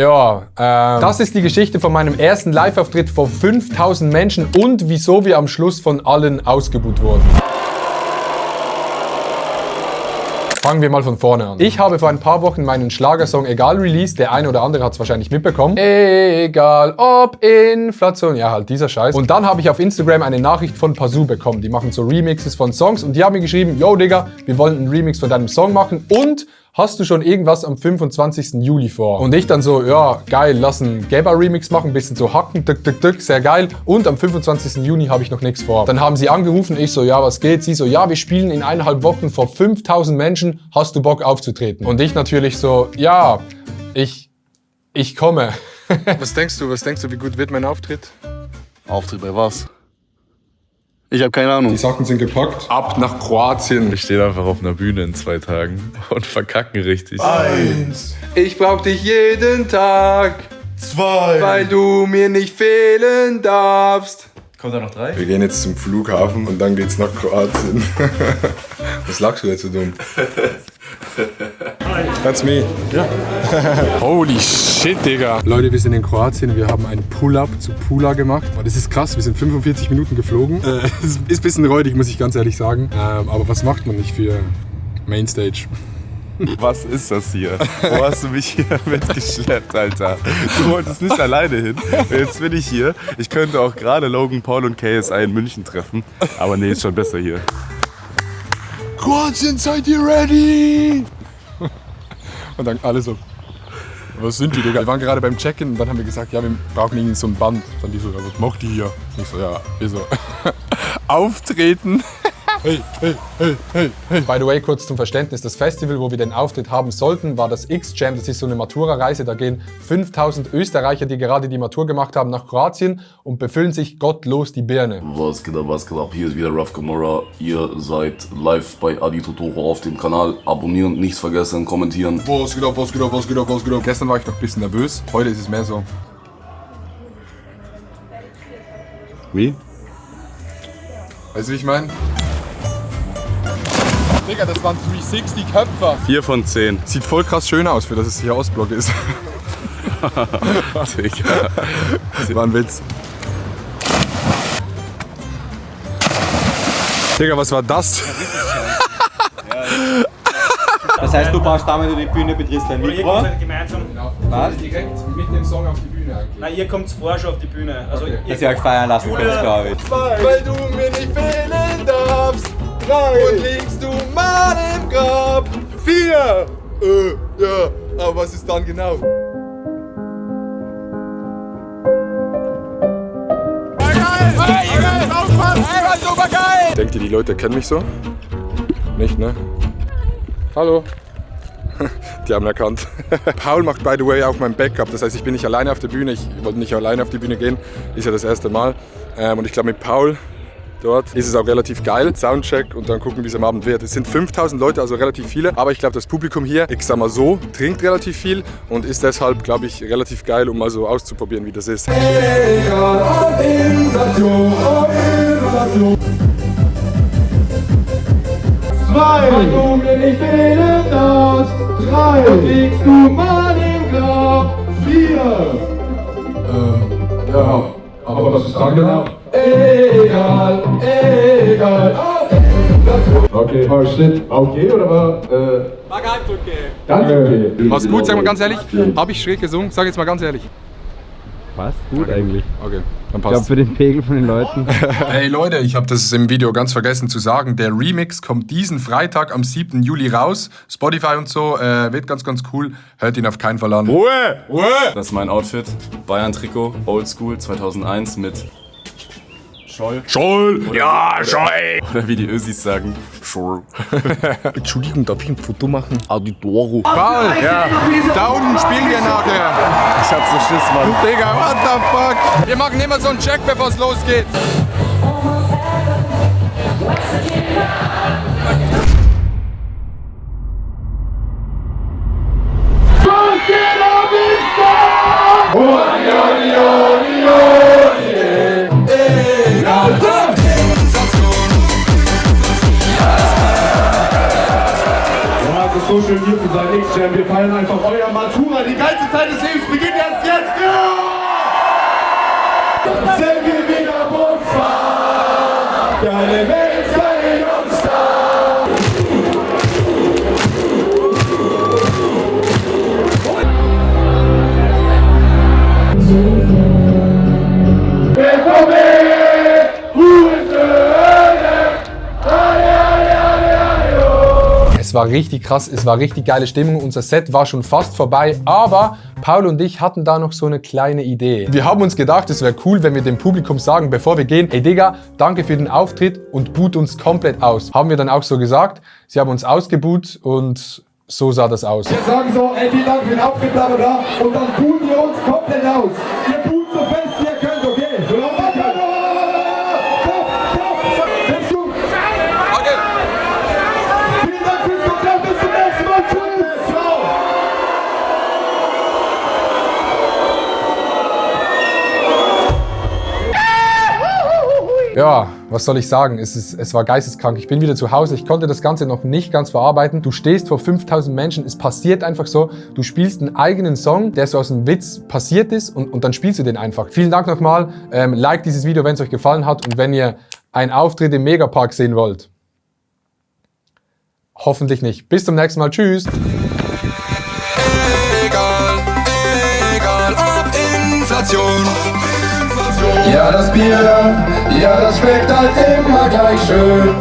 Ja, das ist die Geschichte von meinem ersten Live-Auftritt vor 5000 Menschen und wieso wir am Schluss von allen ausgebuht wurden. Fangen wir mal von vorne an. Ich habe vor ein paar Wochen meinen Schlagersong Egal released. Der eine oder andere hat es wahrscheinlich mitbekommen. Egal ob Inflation. Ja, halt dieser Scheiß. Und dann habe ich auf Instagram eine Nachricht von Pazoo bekommen. Die machen so Remixes von Songs und die haben mir geschrieben, yo Digga, wir wollen einen Remix von deinem Song machen und hast du schon irgendwas am 25. Juli vor? Und ich dann so, ja, geil, lass einen Gabba-Remix machen, bisschen so hacken, sehr geil. Und am 25. Juni habe ich noch nichts vor. Dann haben sie angerufen, ich so, ja, was geht? Sie so, ja, wir spielen in 1,5 Wochen vor 5000 Menschen, hast du Bock aufzutreten? Und ich natürlich so, ja, ich komme. Was denkst du, wie gut wird mein Auftritt? Auftritt bei was? Ich habe keine Ahnung. Die Sachen sind gepackt. Ab nach Kroatien. Wir stehen einfach auf einer Bühne in 2 Tagen und verkacken richtig. 1. Ich brauch dich jeden Tag, 2. weil du mir nicht fehlen darfst. Kommt da noch 3? Wir gehen jetzt zum Flughafen und dann geht's nach Kroatien. Was lachst du jetzt so dumm? That's me. Ja. Holy shit, Digga. Leute, wir sind in Kroatien. Wir haben einen Pull-Up zu Pula gemacht. Das ist krass. Wir sind 45 Minuten geflogen. Es ist ein bisschen räudig, muss ich ganz ehrlich sagen. Aber was macht man nicht für Mainstage? Was ist das hier? Wo hast du mich hier mitgeschleppt, Alter? Du wolltest nicht alleine hin. Jetzt bin ich hier. Ich könnte auch gerade Logan Paul und KSI in München treffen. Aber nee, ist schon besser hier. Kroatien, seid ihr ready? Und dann alle so, was sind die, Digga? Wir waren gerade beim Check-in und dann haben wir gesagt, ja, wir brauchen irgendwie so ein Band. Dann die so, ja, was macht die hier? Ich so, ja, wir so, auftreten. Hey. By the way, kurz zum Verständnis, das Festival, wo wir den Auftritt haben sollten, war das X-Jam. Das ist so eine Matura-Reise, da gehen 5000 Österreicher, die gerade die Matur gemacht haben, nach Kroatien und befüllen sich gottlos die Birne. Was geht ab? Hier ist wieder Raf Camora. Ihr seid live bei Adi Totoro auf dem Kanal. Abonnieren, nichts vergessen, kommentieren. Was geht ab? Gestern war ich noch ein bisschen nervös, heute ist es mehr so. Wie? Weißt du, wie ich meine? Digga, das waren 360 Köpfer. 4 von 10. Sieht voll krass schön aus, für dass es hier Ostblock ist. Digga. Das war ein Witz. Digga, was war das? Das heißt, du baust damit die Bühne, betrittst dein Oder ihr Mikro. kommt gemeinsam. Was? Direkt mit dem Song auf die Bühne eigentlich. Nein, ihr kommt vorher schon auf die Bühne. Also Okay. Dass ihr euch feiern lassen könnt, glaube ich. Weil du mir nicht fehlen darfst. 3. Und liegst du mal im Grab. 4. Ja, aber was ist dann genau? Denkt ihr, die Leute kennen mich so? Nicht, ne? Hallo. Die haben erkannt. Paul macht, by the way, auch mein Backup. Das heißt, ich bin nicht alleine auf der Bühne. Ich wollte nicht alleine auf die Bühne gehen. Ist ja das erste Mal. Und ich glaube, mit Paul dort ist es auch relativ geil. Soundcheck und dann gucken, wie es am Abend wird. Es sind 5000 Leute, also relativ viele. Aber ich glaube, das Publikum hier, ich sag mal so, trinkt relativ viel und ist deshalb, glaube ich, relativ geil, um mal so auszuprobieren, wie das ist. Egal ob Inflation, ob Inflation. 2. Weil du mir nicht fehlen darfst. 3. Und liegst du mal im Grab. 4. Ja, aber was ist dann genau? Egal. Okay, oh shit. Okay, oder war? War ganz okay. Ganz okay. Mach's gut, sag mal ganz ehrlich. Hab ich schräg gesungen? Sag jetzt mal ganz ehrlich. Passt gut eigentlich. Okay, dann Ich glaube passt. für den Pegel von den Leuten. Hey Leute, ich habe das im Video ganz vergessen zu sagen. Der Remix kommt diesen Freitag am 7. Juli raus. Spotify und so, wird ganz cool. Hört ihn auf keinen Fall an. Ruhe! Das ist mein Outfit. Bayern-Trikot, Oldschool 2001 mit Scholl! Ja, Scholl! oder wie die Ösis sagen, Scholl. Entschuldigung, darf ich ein Foto machen? Aditoro. Paul, ja. Da unten spielen wir nachher. Ich hab so Schiss, Mann. Digga, what the fuck? Wir machen immer so einen Check, bevor es losgeht. es ist so schön hier zu sein. X-Jam, wir feiern einfach euer Matura. Die geilste Zeit des Lebens beginnt erst jetzt. Ja! Sind wir wieder Busfahrer? Geile Welt, geile Jungs da! Es war richtig krass, es war richtig geile Stimmung. Unser Set war schon fast vorbei, aber Paul und ich hatten da noch so eine kleine Idee. Wir haben uns gedacht, es wäre cool, wenn wir dem Publikum sagen, bevor wir gehen, ey Digga, danke für den Auftritt und boot uns komplett aus. Haben wir dann auch so gesagt. Sie haben uns ausgebuht und so sah das aus. Wir sagen so, ey, vielen Dank für den Auftritt, bla bla bla, und dann booten wir uns komplett aus. Ihr boot so fest ihr könnt, okay? So laut ihr könnt. Nimmst du? Okay. Vielen Dank fürs Konzert, bis zum nächsten Mal. Tschüss. Ciao. Ja, was soll ich sagen? Es war geisteskrank. Ich bin wieder zu Hause. Ich konnte das Ganze noch nicht ganz verarbeiten. Du stehst vor 5000 Menschen. Es passiert einfach so. Du spielst einen eigenen Song, der so aus einem Witz passiert ist und dann spielst du den einfach. Vielen Dank nochmal. Like dieses Video, wenn es euch gefallen hat und wenn ihr einen Auftritt im Megapark sehen wollt. Hoffentlich nicht. Bis zum nächsten Mal. Tschüss. Egal ob Inflation. Ja, das Bier, ja, das schmeckt halt immer gleich schön.